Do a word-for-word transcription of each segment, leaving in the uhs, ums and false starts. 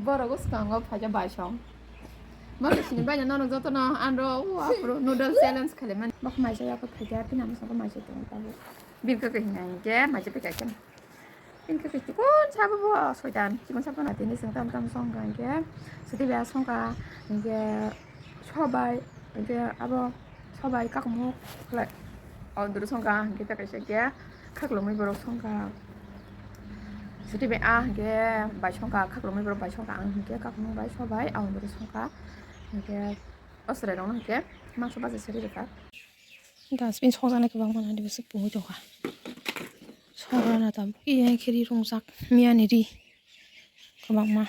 Borok bwskango phaikha baisong. Bo kisini baina nono jotono anro o aphuru noodle challenge khailaimani. Bok maisa yakho phaikha, tini ang bwskango maisa tongo tabuk. Bini khe hwnka hinkhe maisa phaikha khe. Bini khe chikon sabo bo soitan, chikon sabo na tini chwng tam tam songkha hinkhe. Sotwi bai songkha hinkhe sobai hinkhe abo. Sobai kakmuk khlai. O duru songkha hinkhe ta kaisa khe khaklumui borok songkha. Sotwi bai a hinkhe bai songkha, khaklumui borok bai songkha, ang hinkhe kakmuk bai sobai a duru songkha. Hinkhe o chwrairokno hinkhe mangso bacha sari rwkha. Dustbin sokjaknai kwbangma nani bwswk pungwi tongkha. Sokra na tabuk iya khe ri rwngjak miyani ri kwbangma.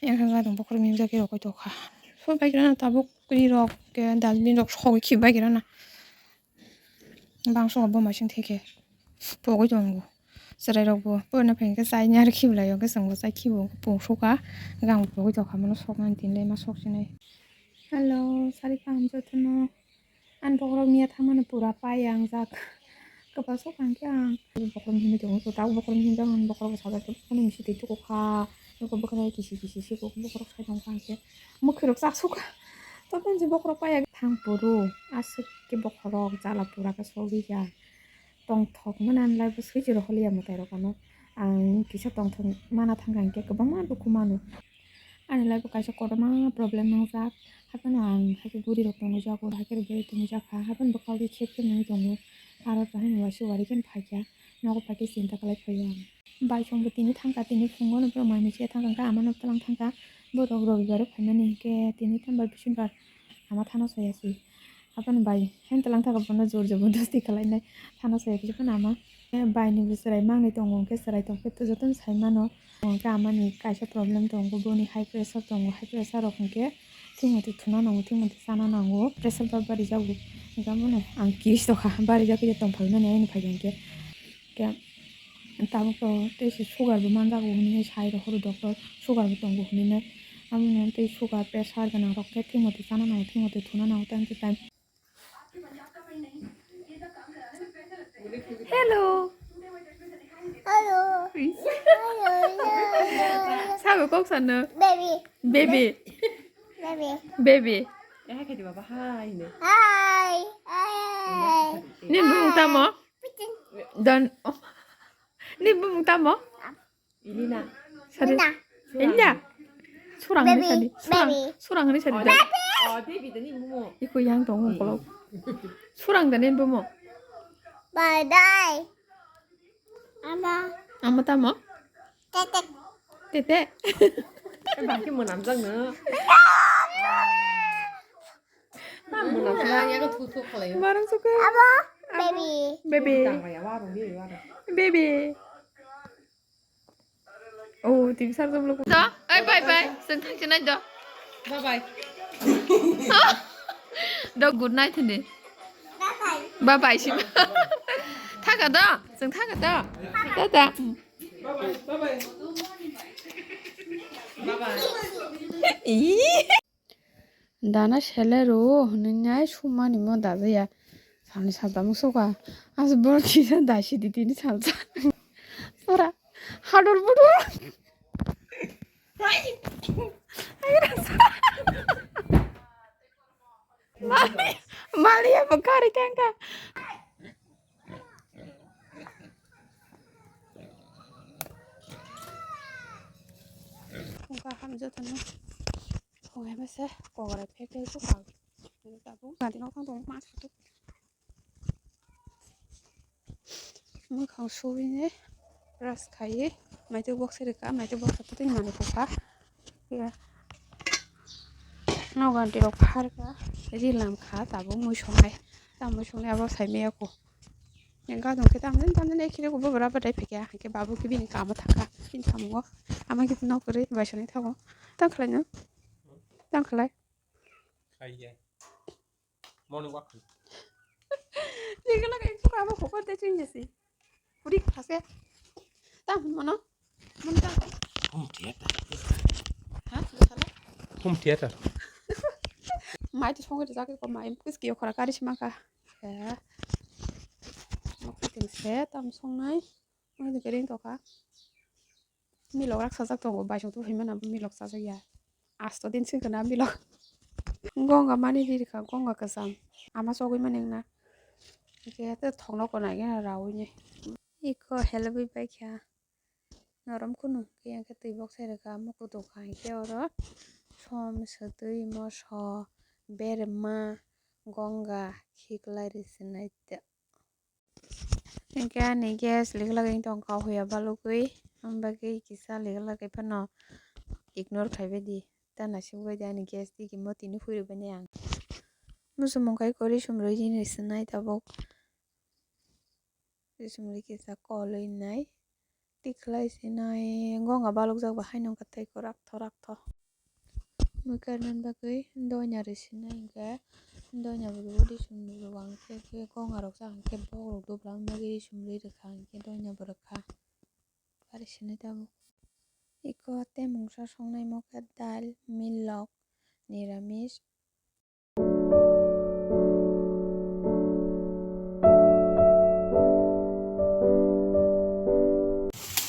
Yang khe gadang bokhorok ni jagwi rok tongkha. Sobai khe tabuk ri rok khe dustbin rok sogwi khibai khe rana. Bangso bo masing theke pogwi tongo. Chwrai rok bo porna phaikhe chai ni ar khiblai o khe chwng bo chai khibo pung sukha. Gang bo pogwi tongkha mano soknani tinlai ma sok sinai. Hello, sari kaham jotono. Ani bokhorok miya thangmani pura pai ang jak. Kwbasuk ang khe ang. Bokhorok himwi tongo, tabuk bokhorok himjak ang, bokhorok sajak khe bokhorok himwi sitwi tuku kha. Nokho bwkhwnai kisi kisi sikuk bokhorok sai tongkha ang khe. Mwkhwirok chak sukha. Totoni je bokhorok pai ya thang puru. Aswk khe bokhorok jala pura khe sogwi ya. Tongthok mani lai bo swijiro holiya mwtai rok ano. Ang kisa tongthok mana thangkha ang khe kwbangma dukhu mano. Ani life o kaisa kotorma problem nangjak. Haphano ang hakhe bwrwi rok tongwi jago, hakhe rw bwrwi tongwi jakha. Haphano bwkha bai khep khep nangwi tongo. Aro to haino waisa wari khe phaikha. Nogo phaikhe chinta khlai phaio ang. Bai chwngbo tini thangkha, tini phungo no borok mai mui se thangkha, hwnkhe amano twlang thangkha. Borok robibar o phaimani hinkhe tini tambai bisinbar ama thana soya si. Haphano bai hen twlang thangkha bono jor jabardasti khlainai thana soya kisa phano ama. Bai ni bo chwrai mangnwi tongo, hwnkhe chwrai tongkhe jotono sai mano. Hwnkhe amani kaisa problem tongo, boni high pressure tongo, high pressure rok hwnkhe thik mothe thuna nango, thik mothe chana nango, pressure ba barijago. Hwnkhe amano ang kiris tokha, barijak khe tongphai mani ani phaikha hwnkhe. Hwnkhe tabuk to tei se sugar bo manjago hinwi sai rw phuru doctor, sugar bo tongo hinwi nai. Amoni tei sugar, pressure gwnang rok khe thik mothe chana nango, thik mothe thuna nango time to time. Hello. Hello. Hello. Sabo kok sano. Baby. Baby. Baby. Baby. Eh, kati baba, hi, ne. Hi. Hi. Ni bumung tamo? Putin. Don. Ni bumung tamo? Ilina. Sari. Ilina. Ilina. Surang ni sari. Surang. Surang ni sari. Oh, baby. Iko yang tong kolok. Surang dani bumo. Bye bye. Ama. Ama tamo? Tete. Tete. Bangke menamjak no. Tang menamjak. Barang suka. Abo. Baby. Baby. Baby. Oh, T V sarjak bwlwk. Do, ai bye bye. Chwng thang chinai do. Bye bye. Do good night hindi. Bye bye. Bye bye si. Thaka do. Chwng thaka do. Tata. Bye bye. Bye bye. Bye bye. Ih. Dana sele rw hwnwi nai sumani mo dajaya. Sani salta musuka. As bor kisa dasi di tini salta. Sora. Hador budor. Mali, mali ya bekari kangka. Kungka ham jotono. Kung hai mase kograi phek phek bwkha. Tabuk ganti nok thang tongo ma thatu. Mwkhang suwini brush khaiwi maitwi box rwkha, maitwi box rwkha tei manwi bwkha. Nogo aunty rok pharkha, ri lamkha tabuk mui songnai. Tamo mui songnai abo saimaya kho. Gadong khe tamjani tamjani ekhe rw bo bwra bwtai phaikha, hinkhe babu khe bini kamo thangkha, bini kamungo ama khe nok kwrwi bai sonwi thango. Tang khlaino? Tang khlai? Kaiya. Morning walk. Ni kana kai tu kamo khokor te ching jesi. Puri khase. Ta mono. Mon ta. Home theater. Ha? Sala. Home theater. Mai to songo jake ko mai kis kiyo khora kari simaka. Ya. Mo kitin se tam songnai. Mo de kering to ka. Milok rak sajak tongo, baisok tubui mano milok sajak ya. Asto din singkhe na milok. Gonga mani ri rikha, gonga kwcham. Ama sogwi mani wngna. Hwnkhe tei thokno konai gana raui ni. Iko helogwi bai kha. Norom kunu hwnkhe yang khe twi bok sai rwkha, muku dokha hwnkhe oro som, swtwi, moso, berma, gonga, khiklai ri swnai ta. Hwnkhe ani gas lik lagwi tongkha, huya balugwi, ambagwi kisa lik lagwi phano ignore khaibaidi, ta naisik baidi ani gas digi motini phuri bani ang. Muchumung khai kori sumrwi jini swnai tabuk. Risumri kisa kolwi nai. Tikhlai se nai gonga balukjak ba haino wngkha tei kwrak tho rak tho. Mui karnan bagwi doina risi nai hwnkhe doina bo rwo risumri rwo ang khe gonga rok jak hwnkhe bok rok dubla wng bagwi risumri rwkha hwnkhe doina bo rwkha. Bari sinai tabuk. Iko tei mungsa songnai mo khe dal, milok, niramis.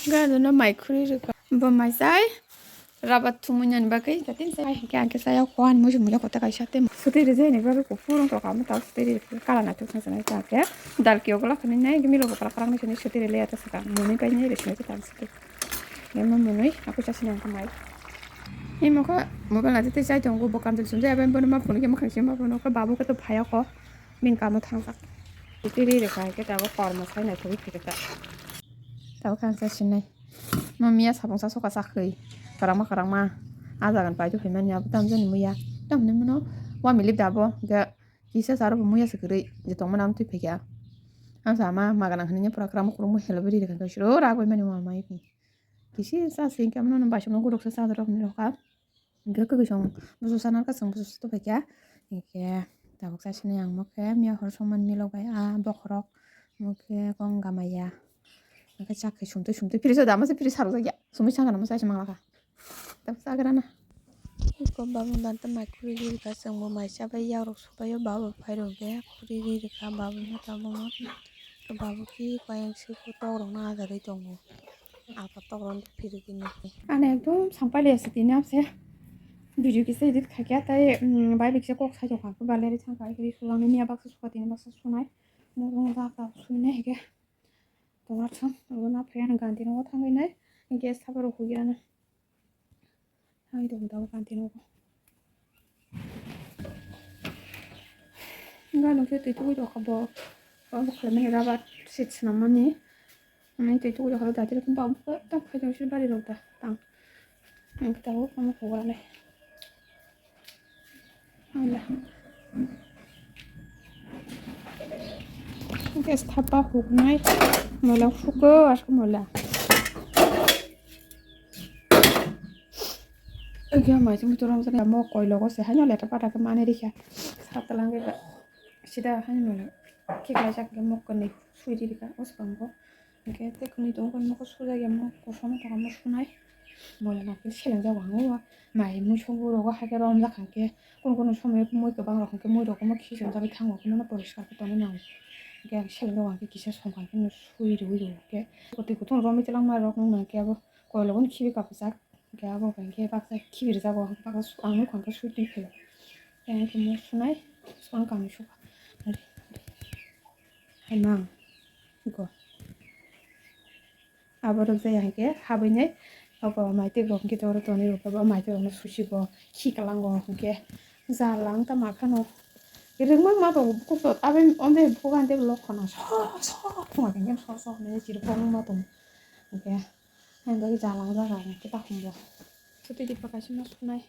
Gana no mai khuri rwkha. Bo mai chai. Rabat thumui nani bagwi. Tatin chai. Hingke angke chaya kho ani musi muya kota kaisa te. Sutiri jeni bagwi kuphur wng tongkha. Amo tao sutiri kala na thuk thang sanai ta ke. Dal kio gola khani nai. Milo bokala karang nai sini sutiri leya ta saka. Muni pai nai resi nai ta sutiri. Ema mwnwi aku chasini ang khe mai. Imo khe mobile naitwi twi chai tongo, bo kamchwlwi sumjak ya, abo bono ma phunukhe mwkhang se ma phunukhe, babu khe to phaiya kho, bini kamo thangjak. Twi ri rwkha hai khe tabuk kormo sai naithogwi phirikha. Tabuk khe ang chasinai. Ma miya sapung sa sokha chakhwi, kwrangma kwrangma. A jaga ni paitwi phaimani abo tamjani muya. Tamni mano wa milip da abo, hwnkhe kisa charo bo muya se kwrwi, je tongmani amo twi phaikha. Ang sama ma gana hinwi pura kwrangma kwrwngma helobwi ri rwkha, suro ragwi mani wa mai. Kisi sa se hingke amo no baisongno guruksa sa rok ni rokha. Hingke kwkwi song busu sana khe chwng busu to phaikha. Hingke tabuk sa sini ang mo khe miya hor songmani milok bai a bokhorok mo khe kong gamaya. Hingke chakhe sumtwi sumtwi fridge o da masa fridge sarok jakya. Sumui sangana masa se manglakha. Tabuk sa grana. Iko babu dan ta mai khuri ri rwkha chwng bo mai chabai yakrok subai o babu phai rok be khuri ri rwkha babu no tabuk no. Babu khe kayang se tok rok no ajarwi tongo. Apa tok rok no phirigwi nai. Ani ekdom sampali ase tini apse. Video kisa edit khaikha tei, mm, bai bikse kok sai tongkha. Balere thangkha, ekhe sulang ni miya baksa suka tini baksa sunai. Murung dak dak suinai hike. Tonga thang, abo na phai ano ganti no thangwi nai. Gas thapa rok huya na. Hai dong dong kanti nogo. Enggak nungsi tui tugui dokha bo. Bo khalamani rubber sheet swnamani. Ani tui tugui dokha dati rok bang ekdom khaijak se bari rok da tang. Ang khe tabuk omo hugra nai. Hala. Gas thapa huknai. Moila huko asko moila. Ege mai sing buturam sani mo koilogo se haino leta pata ke mane rikha. Satalang ke sida haino moila. Kik lai jak ke mok kani sui rikha osbango. Hingke tei kwnwi tongo, kwnwi nokho sujak ya, mo kosom tongma mo sunai. Moila nokhe seleng jak wangwi o mai mui songwi rogo, haikhe romjak hwnkhe, kunu kunu somoyo mui kwbang rok hwnkhe mui rok omo khicham jagwi thango, omono poriskar khe tongwi nango. Hingke ang seleng jak wangkhe kisa som kha hwnkhe sui rwui rwo hwnkhe, kwtwi kutung romwi twlangma rok wngkha hwnkhe abo koilogo khibi kapjak. Hingke abo hwnkhe baksa khibi rwjago, baksa ang nukha hwnkhe sui twi phaio. Tei ang khe mo sunai, swkang kamwi sukha. Hai mang. Go. Abo rwk jaya hwnkhe habwi nai. Abo maitwk rok hwnkhe toro tonwi rwkha bo maitwk rokno susi bo khi kwlango hwnkhe. Jala wng tamo aphano. Rwngma ma tongo bukhuk to aboni onde bukhuk ani tei lok khona so so thuma khe so so hinwi chirikma tongo. Hwnkhe ang jala wng jaga hwnkhe takhumbo. Sotwi di pakaisa ma sunai.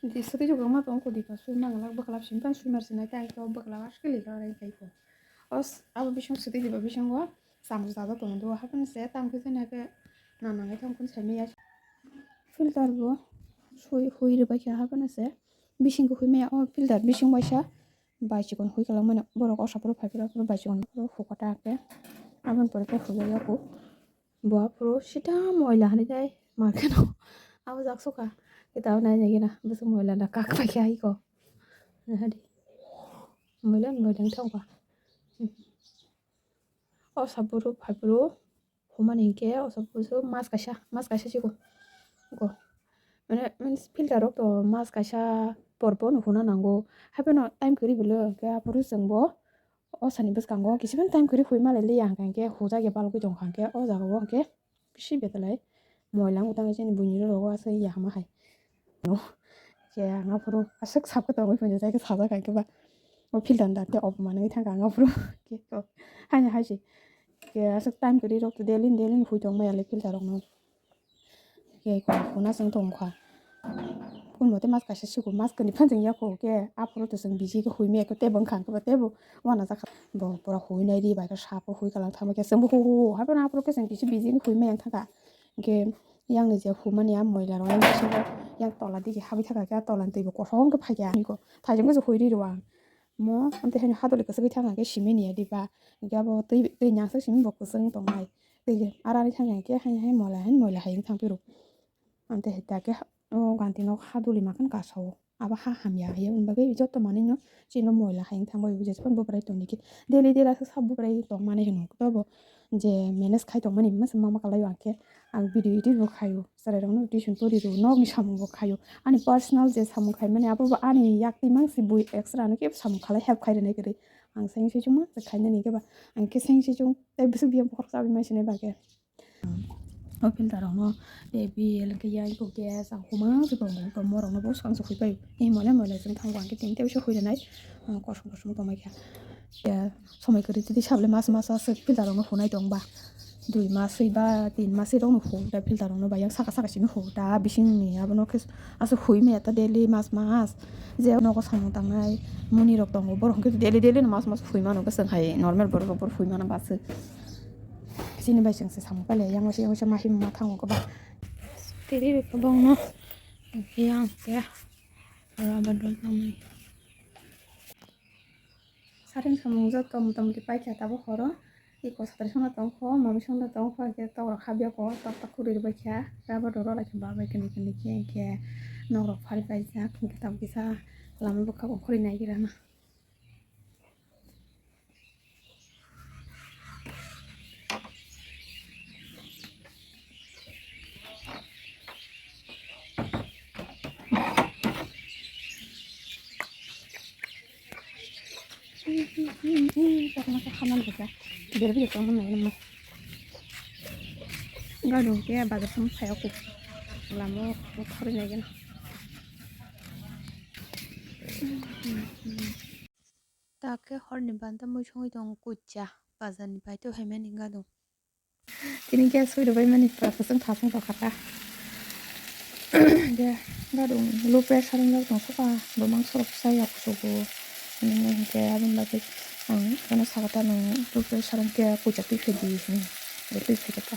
Di sotwi jokma tongo kodi ka sui manglak bwkhlap simi tang sui mar sinai tei ang khe o bwkhlap askeli khe oro tei kho. Os abo bising sotwi diba bisingo. Samung sajak tongo do, haphano se tamo khe jani hakhe nanangwi tamo khe saimanya. Filter bo sui hui rwbaikha haphano se bisingkhe huimaya o filter bising waisa bai chikon hui kwlangmani borok o saphuru phaiphuru bai chikon hukota khe aboni pore khe huiya yaku bo aphuru sita moila hinwi tei mankhe no abo jak sukha khe tabuk nainai gana bwswk moila da kak paikhe haiko moila ni moila wngthangkha. O saphuru phaiphuru humani hinkhe o sob busu mas kaisa, mas kaisa sigo. Go. Mane, means filter rok to mas kaisa por por no huna nango. Hapheno time kwrwi bwle, hwnkhe aphuru chwngbo o sani bwskango kisipan time kwrwi hui malai liya hwnkhe, hwnkhe hujak ya balgwi tongkha hwnkhe, o jaga o hwnkhe bisi betalai moila wng tang chini buini rok aswk ya hama hai. No. Khe ang aphuru aswk sap khe tongwi phunjak khe sajak hai khe ba. O filter da te off manwi thangkha ang aphuru. Khe to haino hai se. Khe aswk time kwrwi rok to daily daily hui tong maya le filter rok no. Khe khuna chwng tongkha. Kun mote mas kaisa sigo mas kwrwi phan chwng yakho khe aphuru to chwng bisi khe hui maya khe tebo wngkha khe ba tebo wana jakha. Bo pura hui nai ri bai khe sapo hui kalang thangma khe chwngbo hu hu hu haphano aphuru khe chwng kisi bisi hui maya thangkha. Hwnkhe yang ni je humani a moila rok yang bisingo yang tola digi habwi thangkha khe a tola ni twi bo kosom khe phaikha ani ko thaijak khe hui ri rw ang mo amtwi haino hadoli kwchwgwi thangkha khe simi ni ya diba hwnkhe abo twi twi nangsak simi bo kwchwng tongnai twi ara ri thangkha khe hai hai moila hai moila hai wng thang phiro amtwi hai ta khe o ganti nok hadoli makan kasa o. Abo ha hamya hiya wng bagwi joto manwi no chini moila hai wng thang bai jespan bubrai tongdi khe daily daily aswk sab bubrai tong mani hino tobo je manage khai tong mani masa mama kalai o ang khe ang video edit bo khaio chwrai rok no tuition pori rw nokni samung bo khaio ani personal je samung khai mani abo bo ani yak twi mang si bui extra no kebo samung khalai help khai rwnai kwrwi ang seng sui chuma se khainani khe ba ang khe seng sui chung tei bwswk biyang bokhorok chabi mai sinai ba khe. O filter rok no tei bill hwnkhe yang eko gas ang huma se tongo, tongma rok no bo swkang se hui pai. Tei moila moila chwng thango ang khe tini tei bisa hui rwnai, ah, kosom kosom tongmai kha. Ya, somoi kwrwi tei sabole mas mas aswk filter rok no hunai tong ba. Dui mas swi ba tin mas swi rok no hu, da filter rok no ba yang saka saka simi hu, da bising ni abo no khe aswk hui maya ta daily mas mas. Je nogo samung tangnai muni rok tongo, borok hwnkhe daily daily no mas mas hui mano, bwswk hai normal borok rok bo hui mano ba aswk. Chini bai chwng se samung pailai yang waisa yang waisa ma himma thango kwbang. Tiri kwbangno yang khe rubber dol tangmani. Saring samung joto mota moti paikha tabuk horo. Iko satri songno tongkho, mami songno tongkho, hwnkhe tok rok habya ko, tok tok khuri rwbaikha. Rubber dol rwlaikha ba bai kani kani khe, hwnkhe nok rok phari paijak, hwnkhe tabuk kisa lama bwkha bo khuri nai gira na. Gadung khe bazar thang phai o lama o khoroi nai gana. Ta khe horni banta mui songwi tongo kucha, bazar ni pai to hai mani gadung. Tini gas soi rwbai mani pura kwchwng thasung tongkha ta. Ge gadung low pressure wng jak tong kha ba, bo mangso rok sa ya kuchugo. Nini hwnkhe aboni bagwi ang bono saka ta nang low pressure wng khe puja twi phai di hwnwi. Twi phai khe ta.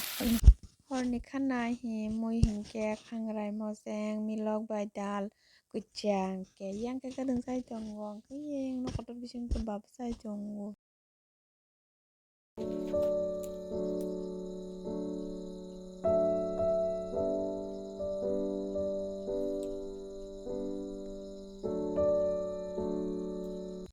Horni kha nai hi mui hwnkhe khangrai mojeng milok bai dal kucha hwnkhe yang khe gadung chai tongo hwnkhe yang nok kotor bising khe baba chai tongo.